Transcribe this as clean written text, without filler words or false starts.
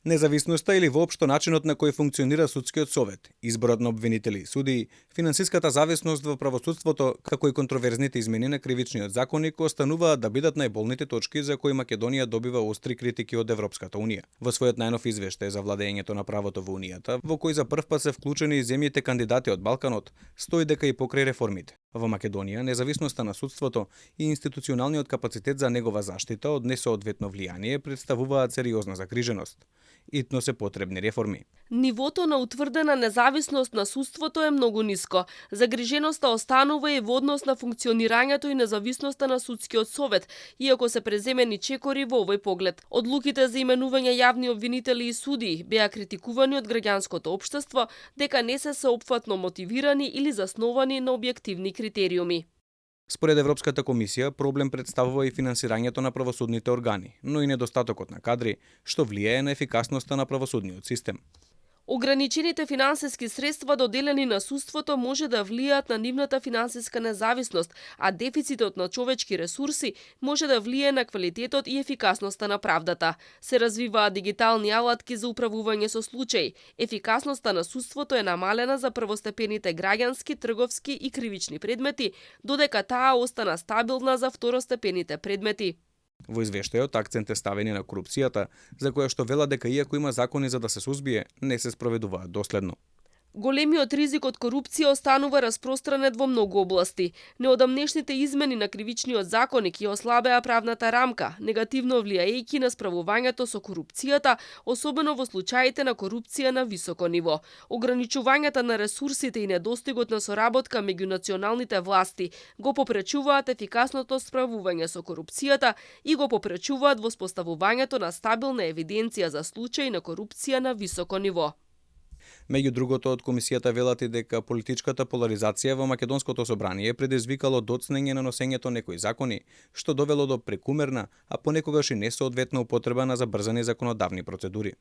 Независноста или воопшто начинот на кој функционира судскиот совет, изборот на обвинители и судии, финансиската зависност во правосудството, како и контроверзните измени на кривичниот законник остануваат да бидат најболните точки за кои Македонија добива остри критики од Европската унија. Во својот најнов извештај за владењето на правото во унијата, во кој за прв пат се вклучени и земјите кандидати од Балканот, стои дека и покрај реформите во Македонија независноста на судството и институционалниот капацитет за негова заштита од несоодветно влијание представуваат сериозна загриженост. Итно се потребни реформи. Нивото на утврдена независност на судството е многу ниско. Загриженоста останува и во однос на функционирањето и независноста на судскиот совет, иако се преземени чекори во овој поглед. Одлуките за именување јавни обвинители и судии беа критикувани од граѓанското општество дека не се сеопфатно мотивирани или засновани на објективни критериуми. Според Европската комисија, проблем представува и финансирањето на правосудните органи, но и недостатокот на кадри, што влијае на ефикасноста на правосудниот систем. Ограничените финансиски средства доделени на судството може да влијаат на нивната финансиска независност, а дефицитот на човечки ресурси може да влијае на квалитетот и ефикасноста на правдата. Се развиваат дигитални алатки за управување со случаи. Ефикасноста на судството е намалена за првостепените граѓански, трговски и кривични предмети, додека таа остана стабилна за второстепените предмети. Во извештајот акцент е ставени на корупцијата, за која што велат дека иако има закони за да се сузбие, не се спроведуваат доследно. Големиот ризик од корупција останува распространет во многу области. Неодамнешните измени на кривичниот законник ја ослабеа правната рамка, негативно влијаејќи на справувањето со корупцијата, особено во случаите на корупција на високо ниво. Ограничувањата на ресурсите и недостигот на соработка меѓу националните власти го попречуваат ефикасното справување со корупцијата и го попречуваат воспоставувањето на стабилна евиденција за случаи на корупција на високо ниво. Меѓу другото, од комисијата велат и дека политичката поларизација во македонското собрание предизвикало доцнење на носењето некои закони, што довело до прекумерна, а понекогаш и несоодветна употреба на забрзани законодавни процедури.